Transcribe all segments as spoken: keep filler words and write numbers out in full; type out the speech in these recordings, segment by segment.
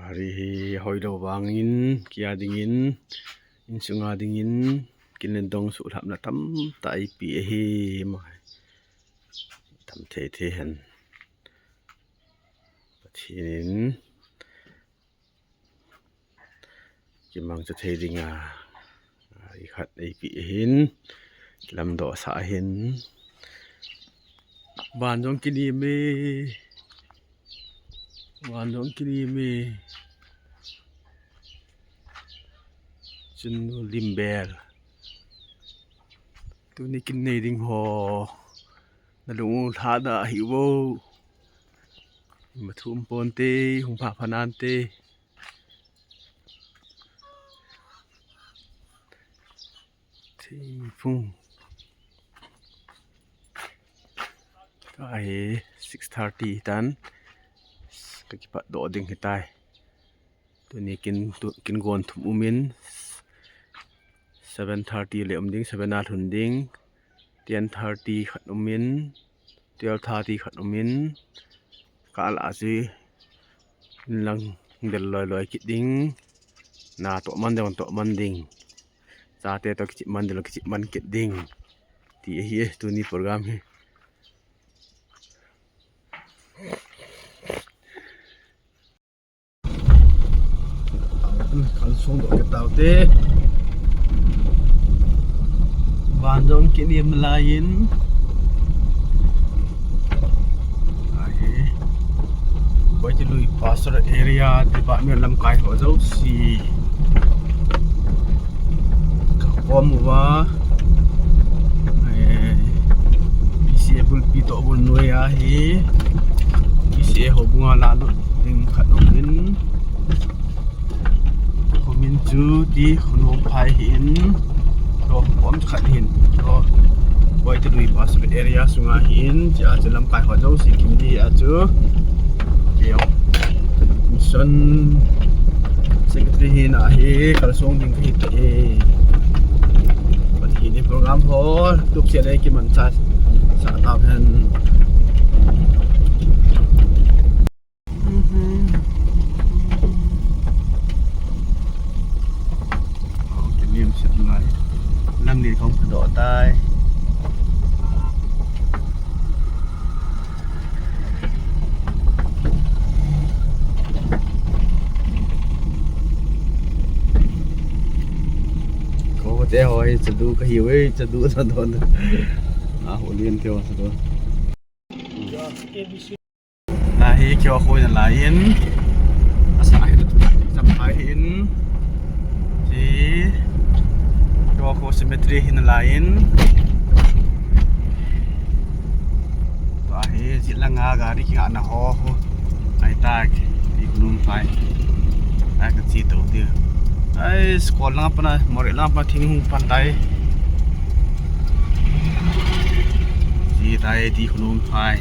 Gari hi hoilou vangin, kia dingin, insunga dingin, kin le dong suhlhapna tamtah eipeh ahi, ma. Tam thei thei hen. Pathen in kimangcha thei dinga, gari khat eipeh ahin, lamdoh sah ahin. Van jong kilim e. Van jong kilim e. Chun lim bel. Tuni kin nei ding ho. Nalung u lha da ahi vo. Ima thu um ponte, hung pha pha nante. Thingphung. Tua hi six thirty tan. Ka kipat doh ding hitai. Tuni kin, tu, kin gon thum umin. Seven thirty le um ding, seven a lhun ding. Ten thirty khat umin. Twelve thirty khat umin. Ka lah a chu inlang del loi loi kit ding. Na toh man ding, toh man ding. Chate toh kichep man ding, kichep man kit ding. Ti ahi e, tuni program hi. Kalsong doh kit taute. Van jong kilim laiyin. Ahi. Boitilui Pastoral Area Department lamkai ho jouse. Ka kom uva. Eh, P C A bulpi toh bul noi ahi. P C A houbunga lalut ding khat umin. Komin chu ti Khonungphai hin. Toh, kom khat hin. Toh, Boitilui Pastoral Area sunga hin. Chia chu lamkai ho jouse kin di a chu. Mission Secretary hin ahi, kalsong ding kahi tai. Pathen in program ho, tup sia le kiman cha, sa ta hen. Kilim set ngai. Lamli kong kadoh tai. Ko te ho hi chadu kahiuve, chadu sa don. A ho lien te ho sa don. Ahi, keiho khu ina laiyin. Asa hi tu cham phai hin. Ti. Keiho khu cemetery hi ina laiyin. Tua hi, jit langa gari kingahna ho khu. Ai tak, i kunum phai. Ai ka chi to dia. Ai, school langa pana, Moreh langa pana thing hung pan tai. Chi tai ti khonung phai.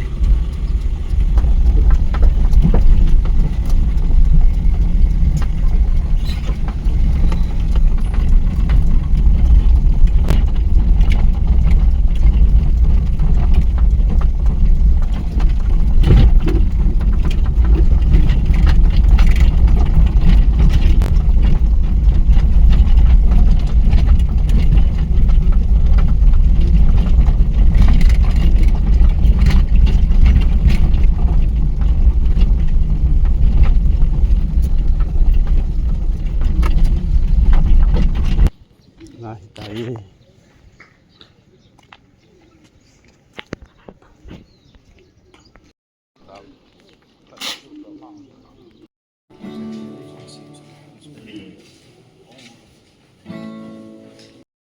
Ngai tai.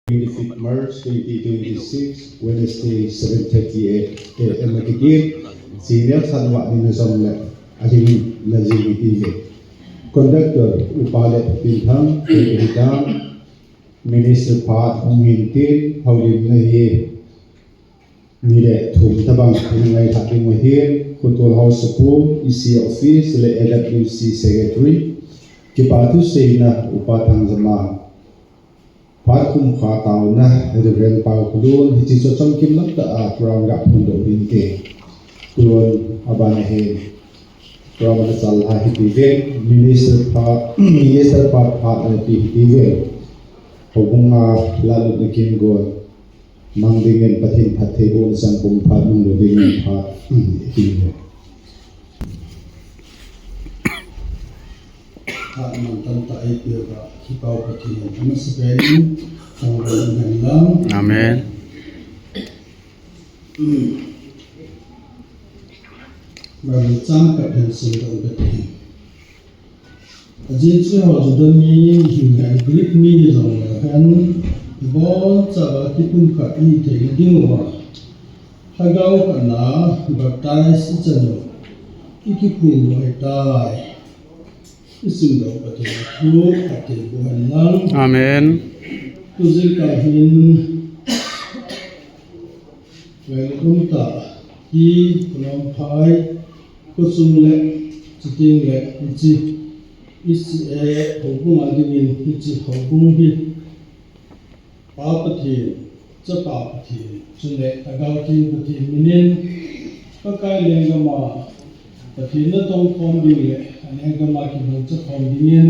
Twenty-fifth March twenty twenty-six, Wednesday, seven thirty A M akikim, senior sanwa ni na zong le, aling na zing iti le. Conductor, Upa le Pinthang, Pinthang, Minister pa, Hong Min Tin, Hong Lim na hi. Mi le thum tabang hung ngaithah ding u ahin, Khutol House Sapu, E C office le A W C secretary, kipa thuseina Upa Thangzamang, phat khum kha taona Reverend Pau Khulun, hiche chu chomkim lam tah a program ga phondoh ding te. Khulun aban ahin. Program a chal a hiti vin, minister pa, minister pa phat a ti hiti vin. Houbung a la lut na kin gon. Mang dingin Pathen phattheibohna sangpum phat nung lut dingin phat, hiti vin. Phat man tamtah eipeh uva, Kipau Pathen in amasapen in thangvah in hen lang. Amen. Bible chang khat hin simdoh kate. Ajeh chu eiho Juda mi hinla Greek mi jong leu hen, ibonchauva kipumkhat ihi theina diuva, lhagao khat na baptize ichan u, ikiphong u ahitai. Isimdoh Pathen thu, Pathen boh hen lang. Amen. Tujing kah hin, ngailut umtah hi, Kholomphai, khosung le, chuteng le, hiche, hiche, eh, houbung a dingin, hiche houbung hi, Pa Pathen, Chapa Pathen, chule Lhagao Theng Pathen minin, Pakai lenggam a, Pathen natong khom ding le, alenggam a kimangcha khom dingin,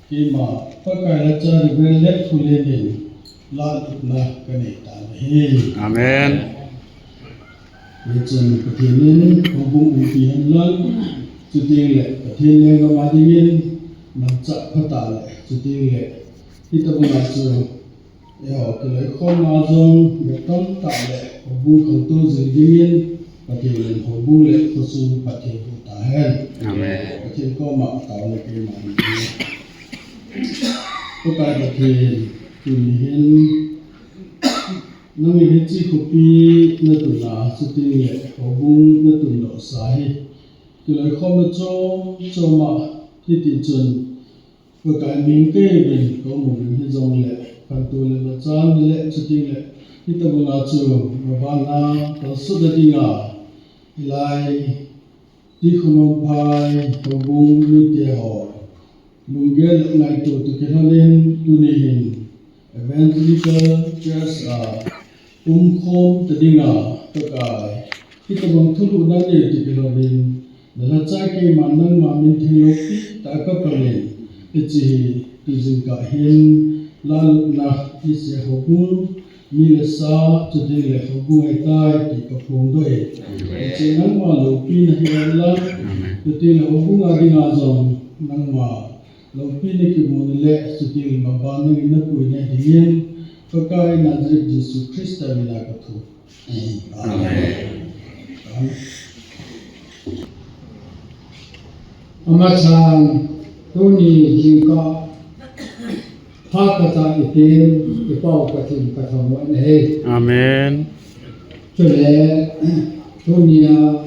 keima, Pakai lhacha Reverend Letthullen in, la lutna kanei tan ahi. Amen. Hichun Pathen in houbung umpi hen lang, chuteng le Pathen lenggam a dingin, manchah phatah le, chuteng le, hitobang a chu, eiho kiloikhomna jong, vetan tah le, houbung khangtou jing dingin, Pathen in houbung le khosung phatthei boh tahen. Amen. Pathen koma taona keima hin. Pakai Pathen, tuni hin, nangin hiche khopi natun a, chuteng le houbung natun doh sa hi, kiloikhomna chom chom a, hiti chun, Pakai min kahin uvin, kaum uvin hijongle, khantou le vachan le, chuteng le, hitobang a chu, mabana, kalsutna dinga, hilai, T. Kholomphai, houbung mite ho, lunggel le ngaito toh kilhonin, tuni hin, Evangelical Church a, umkhom ta dinga, Pakai, hitobang thulhuhna nei toh kilhonin, nalhacha keima nangma min theng loupi tah a kapan in, hiche hi tujing kah hin, la lutna, hiche houbung, mi le sa, chuteng le houbung ahitai ti kaphongdoh e. Hiche nangma loupina hi ahi lang, chuteng le houbung a dinga jong nangma loupina kimuna le, chuteng le maban nangin napuina dingin, Pakai Nazareth Jesu Christa mina kathum. Amen. Amasan, tuni jingkah, phat khat a ipi, i Pau Pathen kathangvah in ahi. Amen. Chule, tunia,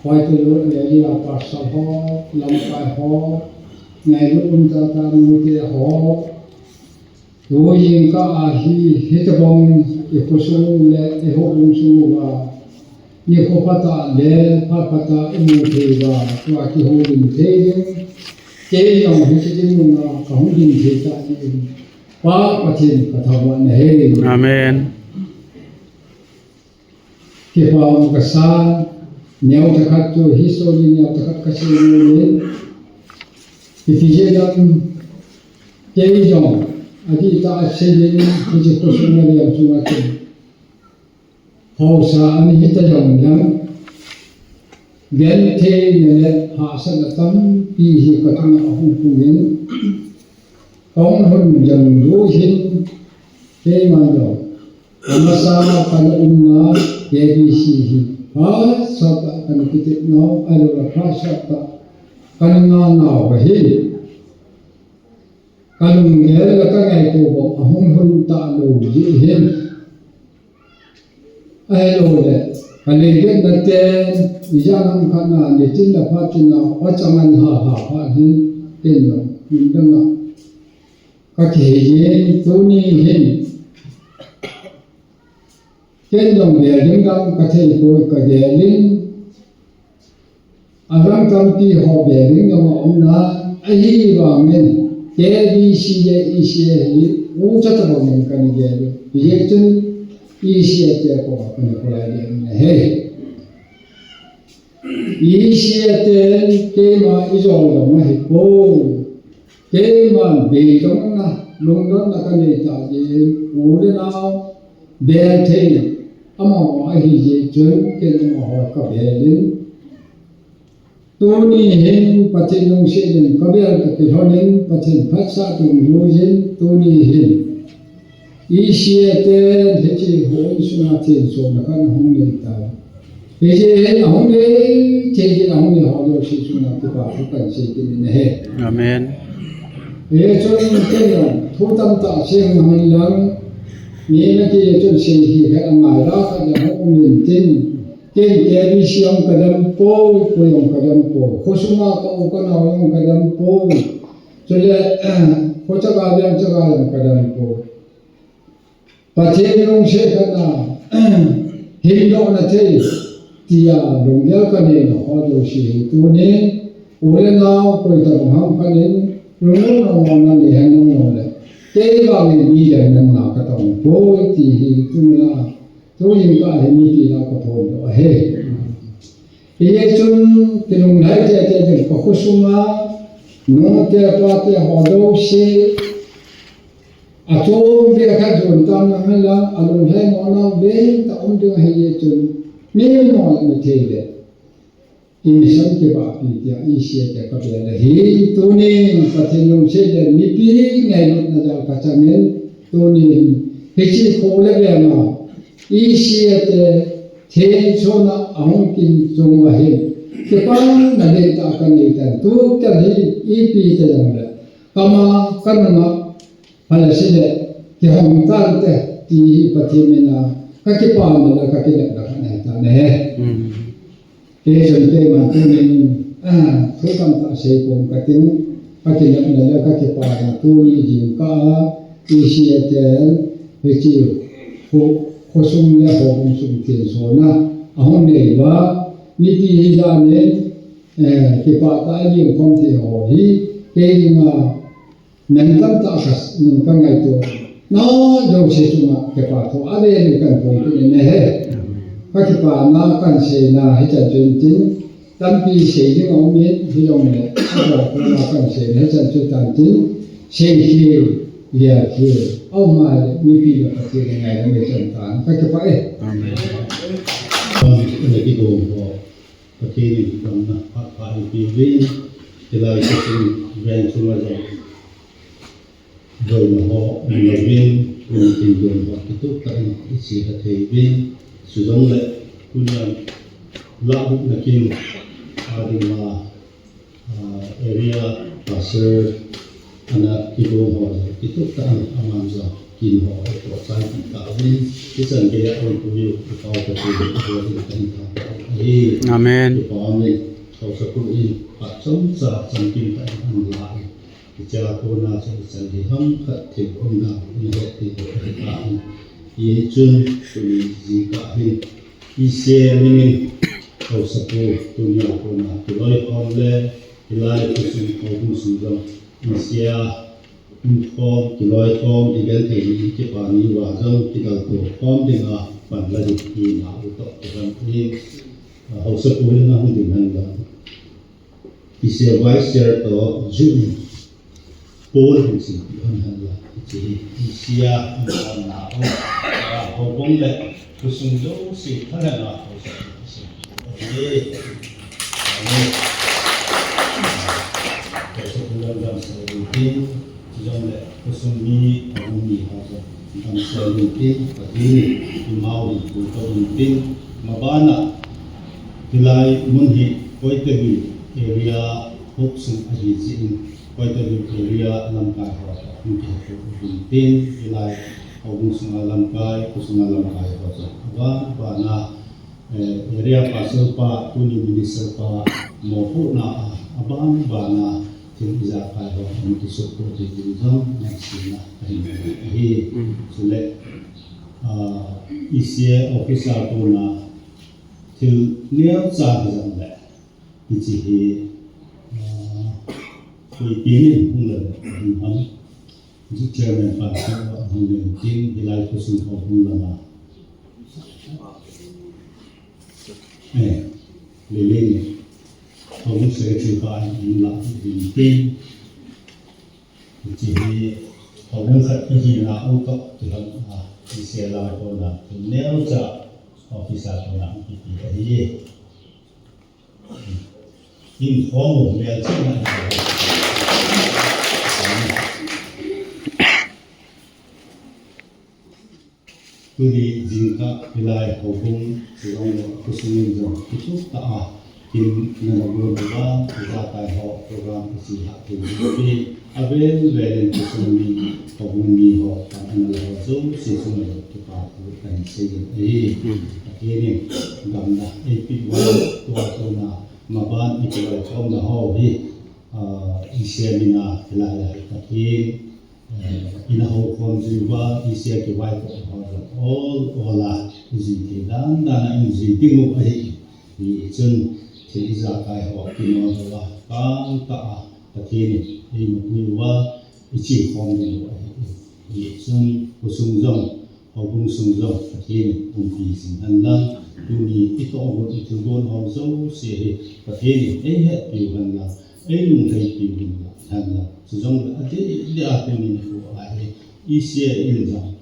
Hoitui Area Pastor ho, lamkai ho, ngailut umtah tah nute ho, tu jingkah a hi, hitobang i khosung le i houbung sung uva, nikho phatah le phat phatah i mu thei uva, tua kihoulim thei ding, kei jong hiche dinmun a kahung ding thei tah ding, Pa Pathen kathangvah in ahi. Amen. Kipa um kasan, neo tah khat chu history neo tah khat kasei nom in. Ipi jeh ham, kei jong, adih tah a sei ding, hiche khosung a lem chunga chun. Haosa ana hita jongleng, gentheina le hahsatna tampi hi katunga ahung pung in, kahung lhun jong lou hin, keiman jong, amasa kana umna K B C hi, phat sot tah kana kitep nau, ahilou le phat sot tah kana ngah nau ahi. Kalunggel le kangaito bou ahung lhun talou jeh hin. Ahilou le, kalunggel na ten, ijat ham khat na, nitin le phatin a, achang an ha ha phat hin, ken jong, mun dang a. Kakihei jin, tuni hin. Ken jong bel ding dang kathei poi, kabel in. Adang tampi ho bel ding jong aum nan, ahivangin K B C le E C A hi ucha tabang in kana gel in. Hijeh chun E C A te koma kana kholai ding ahi. Isia ten keima ijou lou ahi poi. Keiman beidongna, lungdonna kanei tah jeh in, u le nao bel thei, amaho ahi jeh chun, ken amaho kabel in. Tuni hin Pathen lungset in kabel kakilhon in, Pathen phatsah dungjuiyin, tuni hin Isia ten hiche houin sunga thensona khat ahung nei tai. Hiche hin ahung nei, hiche hin ahung nei ho jouse chunga kipa thu kahin sei kit in ahi. Amen. Hichun ken jong thu tamtah sei hung hen lang, mi nati chun sei hi khat angai la khat jong hung um intin. Ken K B C jong kadem poi, koi jong kadem poi. Khosunga ka u ka nao jong kadem poi. Chule, khochaga veng chaga jong kadem poi. Pathen lungset khat a, himdohna thei, tia lunggel kaneina ho jouse hi tunin, u le nao koi tabang ham khat in, lungmonna nei hen lang jongle, kei vangin mi lemna katong poi ti hi tuna, tuin ka hi mipi lah a kaphondoh ahi. Hichun kilunglhai teitei ding, ka khosunga, nu te pa te ho jouse, achom beh khat jon tan lang hen lang, alunglhai mo nau beh tah um ding ahi jeh chun, mi mo le mi thei le, insung kibahpi tia Isia te kabel ahi, tunin Pathen lungset le mipi ngailutna jal kachangin, tunin hiche kho le veng a, Isia te thensona ahung kin chung ahin, kipana lentah kanei tan, tutan hi ipi ti jongle, kama kanunga, phalseh le, kihong tante, ti hi Pathen mina, kakipana le kakilepna khat ahi tan ahi. Mm. Hichun keiman tunin, ah, thu tamtah sei pon kating, kakilepna le kakipana tuni jingkah a, Isia ten, hiche kho, khosung le houbung sung thensona ahung nei uva, mipi hijat in, eh, kipah tah a jingkhom thei ho hi, kei dinga, Mantam tah ka, ka ngaito. Na jouse chunga kipa thu avel in kahin phong kit in ahi. Ka kipana kahin seina hichan chu intin, tampi sei ding aum in, hijongle, abol kona kahin seina hichan chu tan tin, sei khel, lia khel, aum le mipi le Pathen ngaidam chan tan, ka kipah e. Amen. Amen. Pathen in damna phat pha eipeuvin, hilai khosung veng chunga jong boina ho umlouvin, tuni kin don ho kitup tah in iche kha thei uvin, chujongle tunia lahbulna kin a dinga, ah, area pastor ana kigong ho jong kitup tah in aman jong kin ho atoh chai kit tauvin, hichan geiya aumpu u, u Pau Pathen in aboh in kahin thangvah u ahi. Amen. Kipa umin, haosapu in phat chomcha chamkim tah in ahin la in, hichea kona chu hichan gei ham khat thil umdan in ahet thei u ahi tan. Hichun tuni jingkah hin Isia min in haosapu tunia kona kiloikhom le hilai khosung houbung sung jong Isia in khom, kiloikhom, igenthei ni, kipa ni uva jong kidalto khom dinga pan la ding tina u toh kipan in, ah, haosapu in ahung ding hen lang. Isia vice chair toh jun Paul hin simpi hon hen lang, hiche hi Isia in khom na u, ah, houbung le khosung jouse thalheng a haosapu in simpi. Amen. Amen. Haosapu in damsel in tin, chujongle khosung mi, houbung mi ho jong damsel in tin, Pathen in imau in puitou in tin, mabana hilai mun hi Koitaville area houp sung ahi jeh in, Koitaville area lamkai ho toh hung kihetto uvin tin, hilai houbung sunga lamkai, khosunga lamkai ho jong aban bana, eh, area pastor pa, tuni minister pa, mopohna a, aban bana thil ijakai ho hung kisukto thei ding jong ngaisena kahin nei ahi. Mm. Chule, ah, Isia office a kona thil neocha hijongle, hiche hi, ah, koi pen in hung la le, hung ham. Hiche chairman pa chu ahung le tin, hilai khosung houbung lama. Eh. Lilin, houbung secretary pa in la in tin. Hiche hi houbung khat ihi na u toh kilhon a, i sela kona, neocha officer kona kipe ahi. In khom u mel china. Tuni jingkah hilai houbung, chuleh khosung in jong kitup tah a, kin nana bol uva, ijakai ho program ichi ha thei uve. Avel vel in khosung mi, houbung mi ho, pan ana la ho jouse chunga jong kipa thu kahin sei in ahi. Pathen in damna eipeh uva, tua tuna maban i kiloikhomna ho hi, ah, i semin a hilai a hi Pathen Eh, ina houkhom jing uva, i sel kivaipoh ho jong ol ol a, i jui thei dan dan a i jui ding u ahi. Hichun thil ijakai ho kinoh uva, kang tah a Pathen in eimapui uva, i chekhom ding u ahi. Hichun khosung jong, houbung sung jong Pathen in umpi jing hen lang, tuni i tohgon i thilgon ho jouse hi Pathen in eihetpiu hen lang, eilungtheipiu hen lang. Chujongle adeh deh a tuni nikho a hi, i sel in jong,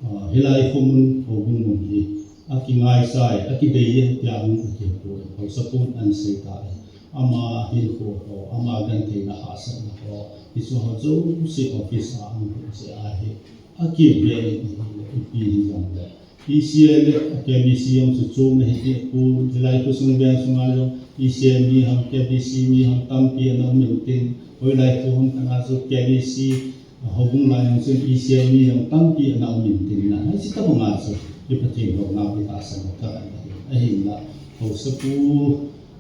ah, hilai khomun, houbung mun hi akingaisai, akidei e tia hung akihepu e, haosapun ahin sei tai. Ama hinkho ho, ama gentheina hahsatna ho, hiche ho jouse office a hung sei ahi. Akive in, ipi hijongle, i sel le K B C jong chu chom ahi ti apon, hilai khosung veng sunga jong i sel mi ham, K B C mi ham tampi ana um intin, hoilai kho ham tanga chu K B C, houbung lai jong chun i sel mi jong tampi ana um intin na, hiche tobang a chu i Pathen houna u i tahsan u tah ahi. Ahinla, haosapu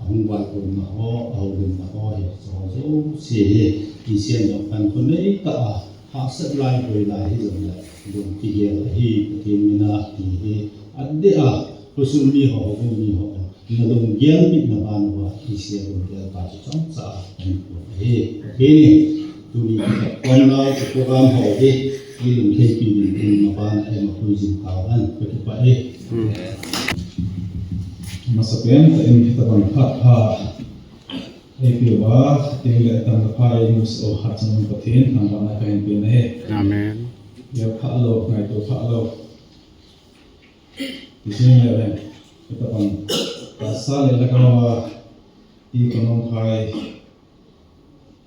ahung vaikhomna ho, ahoulimna ho hi, hiche ho jouse hi, i sel jong kankho nei tah a, hahsat lai, boi lai hijongle, lung kigel ahi, Pathen mina ti hi, adeh a, khosung mi ho, houbung mi ho, na lunggel pehna ban uva, i sel lunggel pa chu chomcha a, kahin pon ahi. Pathen in, tuni i kikhopnau, i program ho hi, eilungtheipi uvin, maban a eimapui jing tauhen, kakipah e. Amasapen tah in hitabang phat pha eipeuva, chuteng le atamna pha eimusah u Hatchungnung Pathen thangvahna kahin pen ahi. Amen. Gel phalou, ngaito phalou. Hichun le, hitabang tahsa le lhagao a, i Konongphai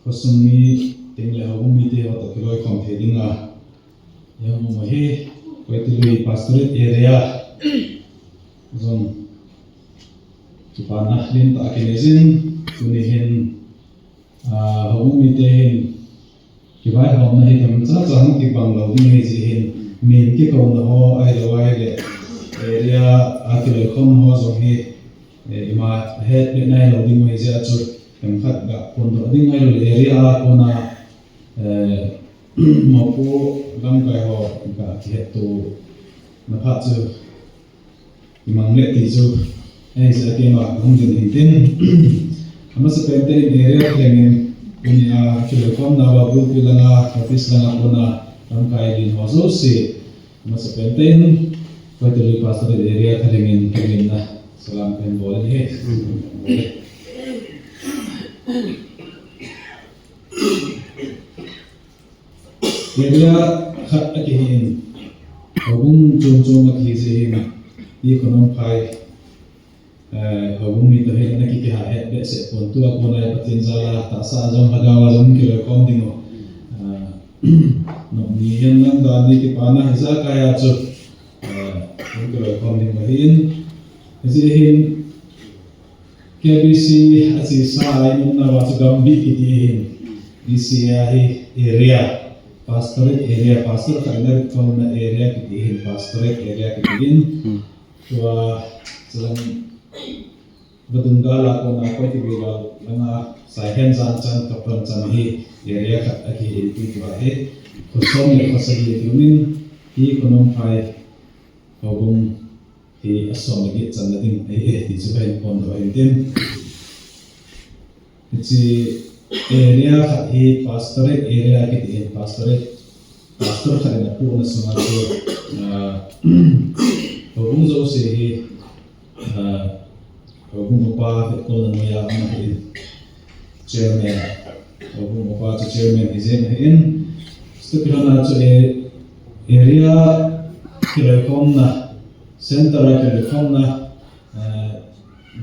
khosung mi, chuteng le houbung mite ho toh kiloikhom thei dinga, i hung um u hi, Koitalui Pastorate Area jong kipana lentah kinei jin, tuni hin, ah, houbung mite hin kivaihomna hi themcha cha hung kibang lou ding ahi jeh hin, min kikouna ho ahilou ahile, area a kiloikhom ho jong hi, eh, ima hetbe nailou ding ahi jeh a chu, themkhat ga phondoh ding ahilou le area a kona, eh, mopo lamkai ho ga kihetto na phat chu, imang le ti chu, eh, hijeh a keima kahung ding hintin. Amasapen tah in area thalheng in, tunia kiloikhomna uva pulpit langa, office langa kona, lamkai len ho jouse, amasapen tah in, Koitalui Pastorate Area thalheng in, kalemna salam kahin bol in ahi. Area khat akihin, houbung chom chom akihi jeh hin, i Konongphai, eh, houbung mi toh hin ana kikiha het behseh pon, tua kona Pathen jal a tahsa a jong lhagao a jong kiloikhom ding u. Ah, nopni hihen lang dan ni kipana hijakai a chu, eh, hung kiloikhom ding u ahin. Hijeh hin, K B C achesa a i umna uva chu Gambih kiti ahin, B C A hi area, pastorate area, pastor khat in arit khomna area kiti ahin, pastorate area kiti ahin. Hmm. Tua chulang vadung gal a kona Koitalui val langa Saihen jan chan, Kapran chan hi area khat akihin, tua hi kho som le kho sagi akiumin, hi Konongphai houbung hi asom le get channa ding ahi e, ti chu kahin phondoh ahin tin. Hiche area khat hi pastorate area kiti hin, pastorate, pastor khat in apohna sunga chu, ah, houbung jouse hi, ah, Houbung upa, Fitkolna noiya ama ahin. Chairman. Houbung upa chu chairman hijeng ahin. Chuti kilhonna chu a-, area kiloikhomna, center a kiloikhomna, eh,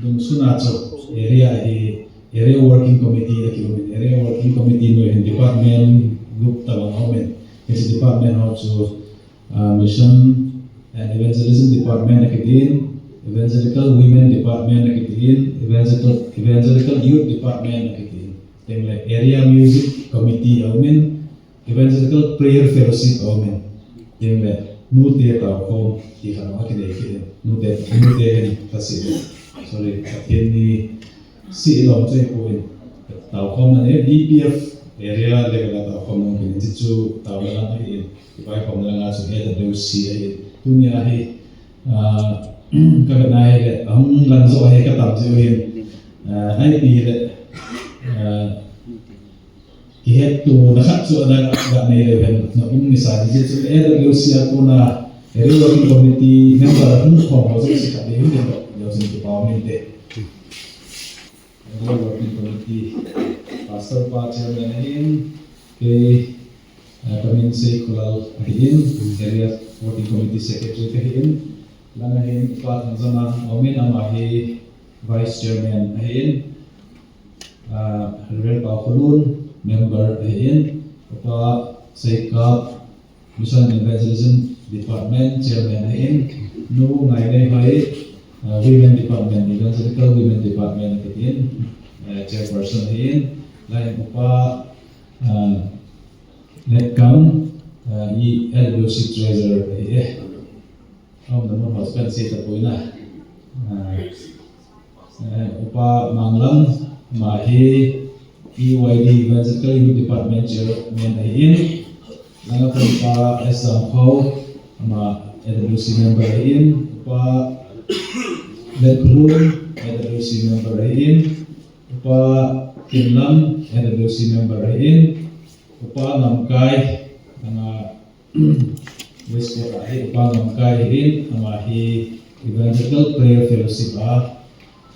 dungsuna chu area hi, area working committee akiumin. Area working committee noiya hin department group tabang aumin. Hiche department ho chu, ah, Mission and Evangelism Department akitin, Evangelical Women Department akitin, Evangelical, Evangelical Youth Department akitin. Tengle Area Music Committee aumin, Evangelical Prayer Fellowship aumin. Tengle nute taokhom ti khat akinei kit in. Nute, nute hin kasei. Sorry, Pathen ni sih lom chu ahipoi. Taokhomna le D P F area level a taokhomna ahin, chuchu taona lang ahin. Kipaikhomna langa chu A W C ahin. Tunia hi, ah, kavetna hile, ahung lang jo hi katam jiu hin. Ah, ipi hile, ah, kihettohna khat chu ana ga nei leu hen, na um nisa ni chu A W C a kona Area Working Committee member hung khom ho chu si khat ding hin, leu chun kipa um inte. Area Working Committee, Pastor pa chairman ahin, kei, eh, kamin Seikholal ahin, Area Working Committee secretary kahin, langa hin Pa Thangjana aumin, ama hi vice chairman ahin, ah, Reverend Paokholun member ahin, Upa Seikap, Mission and Evangelism Department Chairman ahin, Nu Ngainei Hoi, uh, Women Department, Evangelical Women Department ahin, uh, Chairperson ahin, lai Upa, uh, Letkam, uh, E L W C Treasurer ahi e. Aumna mun ho chu kahin sei tapoi na. Ah, eh, Upa Manglam, ama hi E Y D Evangelical Youth Department Chairman ahin. Langa Upa S Damkhao, ama A W C member ahin. Upa Letkhulun, A W C member ahin. Upa Kinlam, A W C member ahin. Upa Ngamkai, langa Westport a hi Upa Ngamkai ahin, ama hi Evangelical Prayer Fellowship a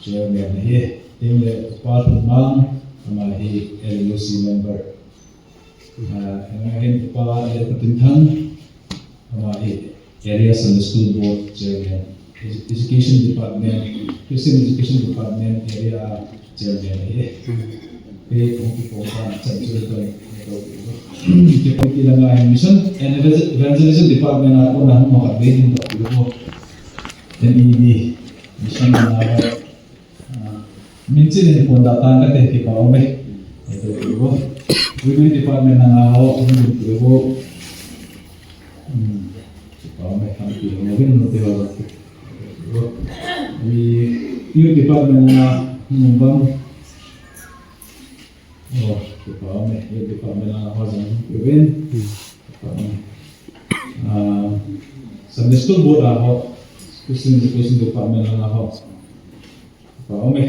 chairman ahi. Tengle Upa Thunmang, ama hi L U C member. Ah, langa hin Upa Lalpatinthang, ama hi Area Sunday School Board chairman. Edu-, Education Department, Christian Education Department area chairman ahi. Kei kong kipon ta chan chu kei kipon ti langa Mission and Evangel-, Evangelism Department a kona hung ma khat vei ding toh kipon. M E D, Mission and, ah, min chin in pon da tan kate kipa ume. Kipon. Women Department langa ho, hung kipon. Hmm. Kipa ume, hung kipon. Wi, Youth Department langa, hmm, bang. Oh, kipa ume, Youth Department langa ho jong kipon. Hmm. Kipa ume. Ah, Sunday School Board a ho, Christian Education Department langa ho. Kipa ume.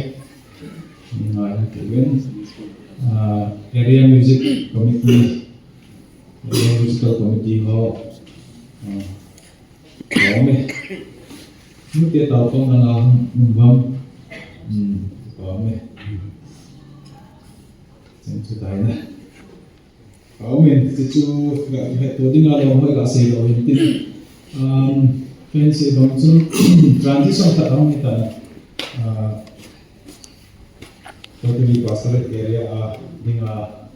Ngai kipon. Ah, Area Music Committee, Area Musical Committee ho. Ah, Kipa ume. Nute taokhomna langa hung um bang. Hmm, kipa ume. Chen chu tai na. Kipa ume, chuchu ga hetto dinga lom hoi gasei lou hin tin. Um, ken sei bang chu transition khat ahung hitan. Ah, Totally Pastorate area a dinga,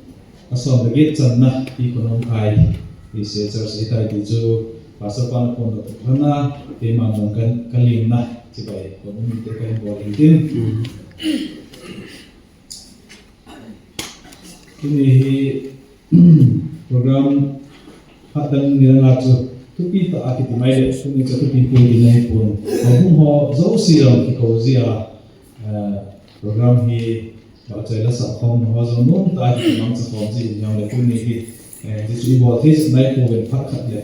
asom le get channa ti konom khai, ise church itai ti chu Pastor pan pon doh thana, keiman jong kan, kalinna, chibai, konom te kahin bol in tin. Tuni hi, program phat dang ni langa chu, thupi tah a kiti mai le, tuni chu thupi poi ti nahi pon. Houbung ho jouse jong kikou jia, eh, program hi, vachoi la sah khom ho jong nomtah a kimangcha khom ji in jong le tuni hi, eh, hichu ibol thei jep nai pouvin phat khat le,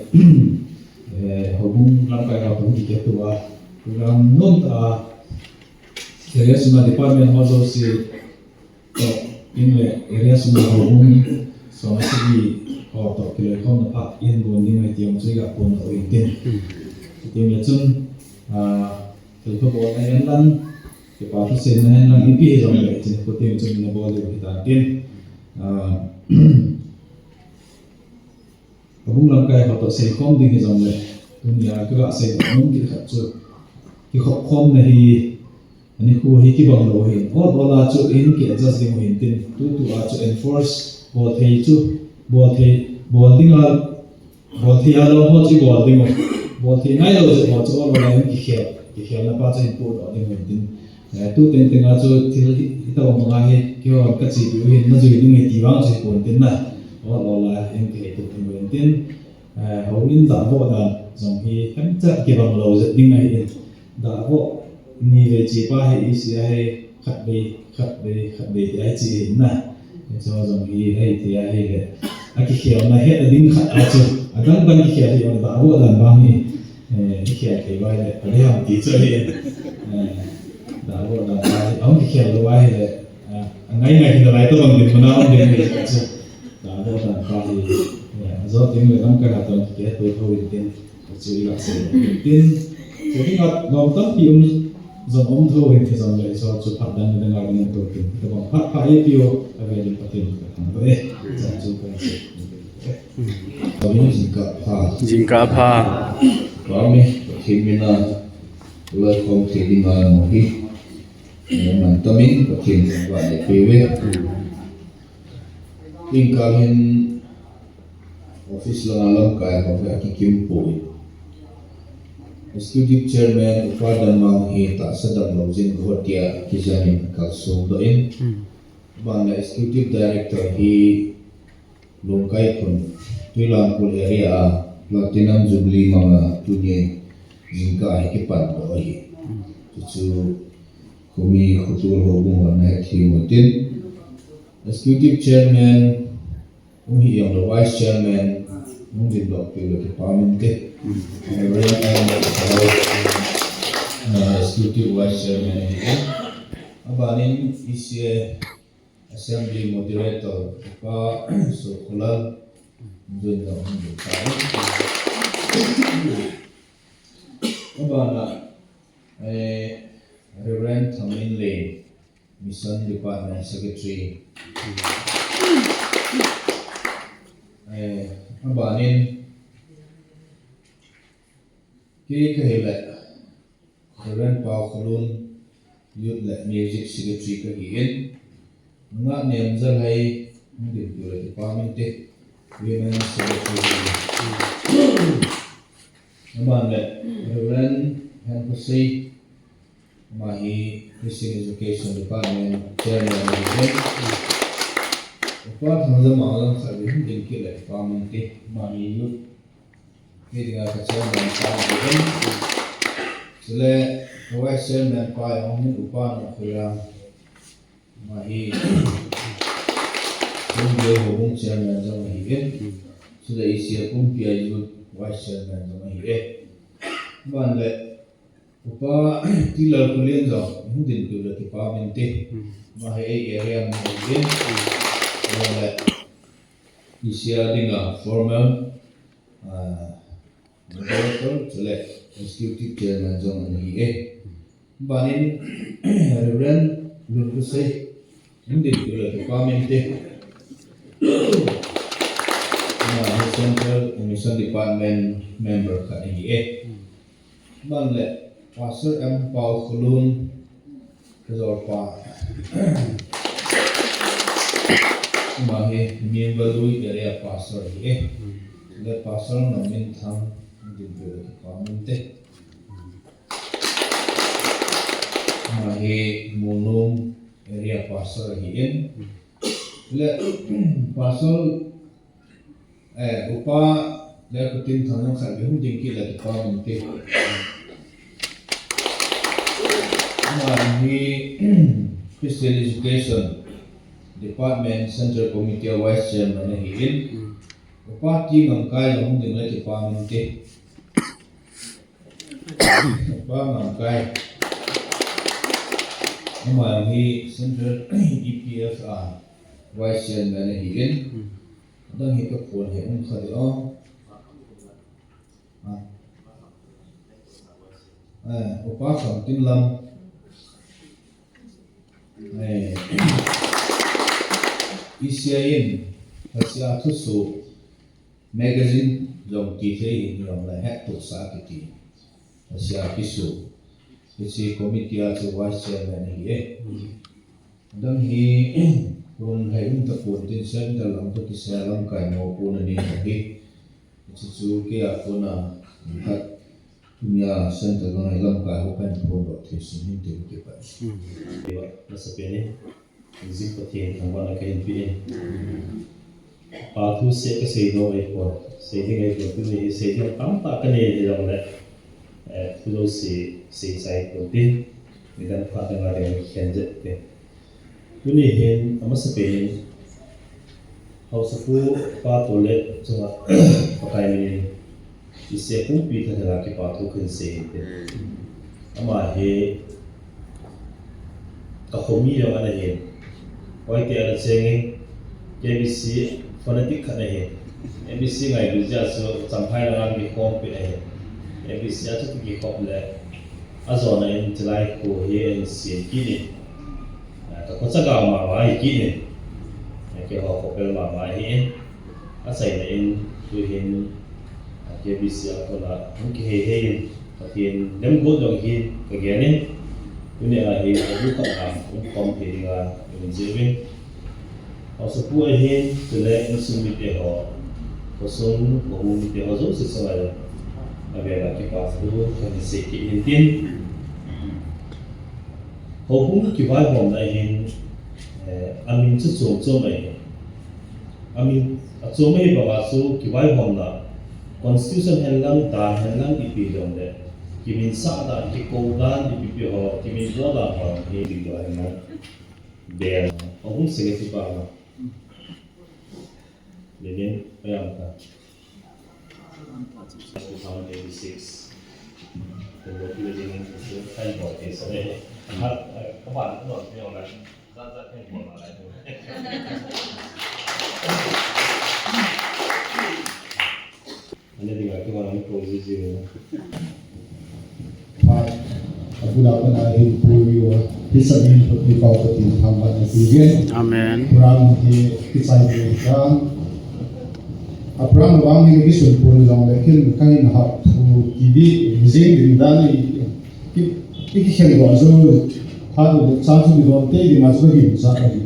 eh, houbung lamkai ho toh kikhetto a, program nomtah a, area sunga department ho jouse, toh, in le area sunga houbung, som le sagi ho toh kiloikhomna phat in gon ding ahi ti jong chu iga pon doh in tin. Tin le chun, ah, thilpha bol ahi lang, Kipa thu seina hen lang ipi hijongle, chun khutim chun na bol diu hitan tin. Ah, abung lamkai ho toh seikhom ding hijongle, tunia kaga sei nom kit khat chu, kikhop khomna hi, ani khu hi kibang lou hin. Ol ol a chu in ki adjust ding u hin tin, tutu a chu enforce bol thei chu, bol thei, bol ding a, bol thei a lou ho chu bol ding u. Bol thei nai lou jeh ho chu ol ol a in kikhel, kikhelna pa chu in podoh ding u hin tin. Eh, tu teng teng a chu thil hi, hitobang bang a hi, kihon kachepi u hin, najui ding u hi ti vang chu hipon tin na. Ol ol a in kihei tup ding u hin tin. Eh, houin dahvoh dan jong hi, tamcha kibang lou jeh ding ahi in. Dahvoh ni vei che pa hi, isi a hi, khat vei, khat vei, khat vei ti ahi che hin na. Hicho jong hi, ahi ti ahile, akikhelna het ding khat a chu, adang dang kikhel hi, dahvoh dan vang hi, eh, kikhel thei uva ahile, kale ham ti chu ahi. Eh, dahvoh dan vang hi, ahung kikhel lou ahile, eh, angai ngai hi nalai tobang dinmun a um ding ahi chu. Dahvoh dan pa hi, eh, ajo teng le lamkai a toh kikhetto thou in tin, chu iga sei in tin. Chu dinga nom tampi um jong um thou in, hijongle hicho chu phat dang dang a ding thou tin. Hitobang phat pha eipe u, avel in Pathen kathangvah e. Chan chu kasei in tin. Amin, jingkah pha. Jingkah pha. Amin, Pathen mina, loikhom thei dinga mo hi. Eh, mantamin, Pathen thangvah neipeh uve. Jingkah hin office langa lamkai ho hi akikim poi. Executive Chairman Upa Danmang hi tahsa damlou jing ho tia kijang in kalsong doh in. Hmm. Aban le Executive Director hi Lungkai khun Tuilamkul area a Platinum Jubilee manga tuni jingkah hi kipan doh ahi. Chuchu khomi khotul houbung hon nahet thei u tin. Executive Chairman hung hi jongle Vice Chairman hung dindoh peh le kipa um inte. Reverend M. Thao, uh, Executive Vice Chairman ahi. Abanin E C A Assembly Moderator, Pa Sokholal, hung dindoh hung ding tai. Abana, eh, Reverend Thaminlei, Mission Department Secretary. Eh, abanin, kei kahile, Reverend Paokholun, Youth le Music Secretary kahi in. Nungah Nemjalhai, hung dinpeh le kipa um inte, Women Secretary. Aban le, Reverend Henkhosei, ama hi Christian Education Department Chairman ahi in. Upa Thangjamang jong khatvei hung ding kit le kipa um inte, ama hi Youth Meeting a ka chairman pa ahi in. Chule, ka vice chairman pa jong hin Upa Nokhoiram. Ama hi Lhungjoi houbung chairman jong ahi in. Chule, E C A pumpi a youth vice chairman jong ahi e. Aban le, Upa T. Lalkholin jong hung dinpeh le kipa um inte. Ama hi ei area mi ahi in. Aban le, E C A dinga formal, ah, Moderator, chule Executive Chairman jong ana hi e. Abanin, Reverend Lunkhosei, hung dinpeh le kipa um inte. Ama hi Central Mission Department member khat ahi e. Aban le, Pastor M. Paokholun, Kajol pa. Ama hi Mimvalui area pastor ahi e. Le Pastor Ngam Minthang, hung dinpeh le kipa um inte. Ama hi Monung area pastor ahi in. Le Pastor Eh, Upa Lalkhotinthang jong khatvei hung ding kit le kipa um inte. Ama hi Christian Education Department Central Committee a Vice Chairman ahi in. Upa T. Ngamkai jong hung ding le kipa um inte. Upa Ngamkai. Ama hi Central E P F a Vice Chairman ahi in. Adang hi ka phone hi um kha ding o. Ah. Eh, Upa Khamtinlam. Eh, I C I in, Asia thusoh magazine jong kithei hi jong la het tohsa kiti. Asia kisu. Hiche committee a chu vice chairman ahi e. Adang hi, kum hai um tapon tin central lam toh kisai lamkai mo pon ani hi. Hiche chu kei a kona khat tunia central lam hi lamkai ho kan phondoh thei sim hin tin kipah. Masapen in, Jing Pathen thangvahna kahin pe in. Pa thu seh kasei nom ahipon, sei ding ahipon, tuni hi sei ding tamtah kanei hijongle, eh, thu jouse sei chai pon tin, nidan phat dang a ding khen jep te. Tuni hin amasapen in, Haosapu pa toh le chunga Pakai min in, I C I pumpi thalheng a kipa thu kahin sei inte. Ama hi ka khomi jong ana hin. Hoiti ana chengin, K B C fanatic khat ana hin. K B C ngailut jeh a chu Champhai langa kikhom peh ahin. K B C a chu kikhop le, ajona in chulai kho hi ahin sem kit in. Ka kho chaga mama ahi kit in. Keiho khopel mama ahin. Achaina in, tuhin, K B C a kona hung kihei hei in, Pathen lemguat jong hi kagel in, tunia hi adu khat a hung khom thei dinga kahin jih uvin. Haosapu ahin, chule insung mite ho, khosung, khohung mite ho jouse chunga jong, avel a kipa thu kahin sei kit in tin. Houbung kivaihomna ahin, eh, amin chu chom chom ahi. Amin achom ahi banga chu kivaihomna, constitution hen lang, dan hen lang ipi jongle, kiminsah dan, kikou dan, ipi pi ho, kiminbol dan ho, hi ding doh hen lang. Bel, houbung secretary pa ma. Lenin, payam ta. Two thousand eighty-six. Then the building is the time for this, eh? Ha, eh, come on, come on, come on, man. That, that thing for my life. Ani dinga kiman ani ko ji ji ni. Phat, abula pana hin pui wa, hisan hin pui pau Pathen thangvahna ti ve. Amen. Program hi kichai ve ta. A program vang hin kisun pun jong le kin kahin hap thu ki di, jing ding dan ni. Ki, ki, kikhen doh jou, phat le cha chu kidon tei ding a chu kahin cha ahi.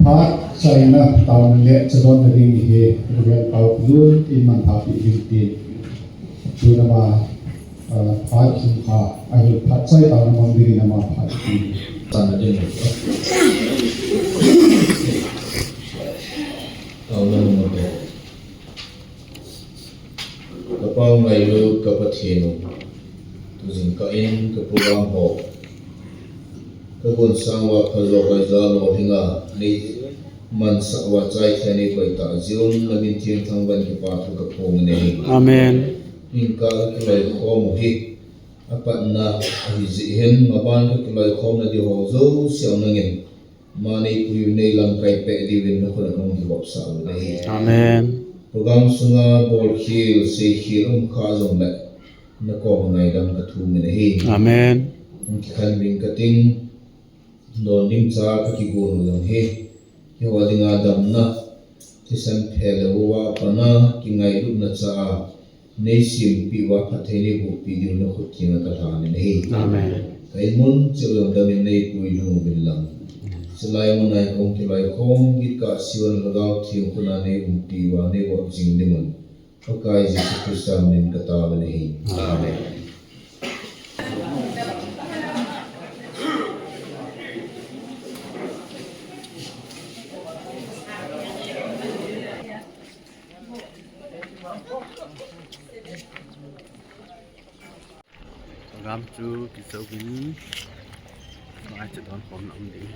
Phat chaina taona le chadonna ding hi, Reverend Paulun in manthah peh ding tin. Tuna ma, ah, phat hin pha, ahi phat chai taona mang ding in ama phat tin. Taona ding. Taona mang ding. Ka Pa ngailut ka Pathen u, tu jingkah in ka program ho ka gon sang uva phajo hoija lolhing a nei mansah uva chaithei a nei koi tah jeh un na min theng thangvah in kipa thu ka phong in ahi. Amen. Jingkah ka kiloikhom u hi apatna ahi jeh hin maban ka kiloikhomna diu ho jouse nangin Ama neipui u nei lamkai peh diuvin na khut a kahung kivopsah u ahi. Amen. Program sunga bolkhel, seikhel um kha jongle na koma ngaidam ka thum in ahi. Amen. Hung kikhen ving kating, don ding cha ka kigon u jong hi, keiho dinga damna, thisan phe le vo a pat a kingailutna cha a, nei sempeh uva phatthei nei bohpeh diu na khut thenga ka lhan in ahi. Amen. Ka inmun cheh u jong dam in neipui lhung uvin lang. Chulai mun a hi kahung kiloikhom kit kah Sion Lhagao Theng khut a nei umpi uva nei vop jing ding un Pakai Jesu Christa min in ka tao in ahi. Amen. Program chu kichai uvin, mai chu don khom na um ding.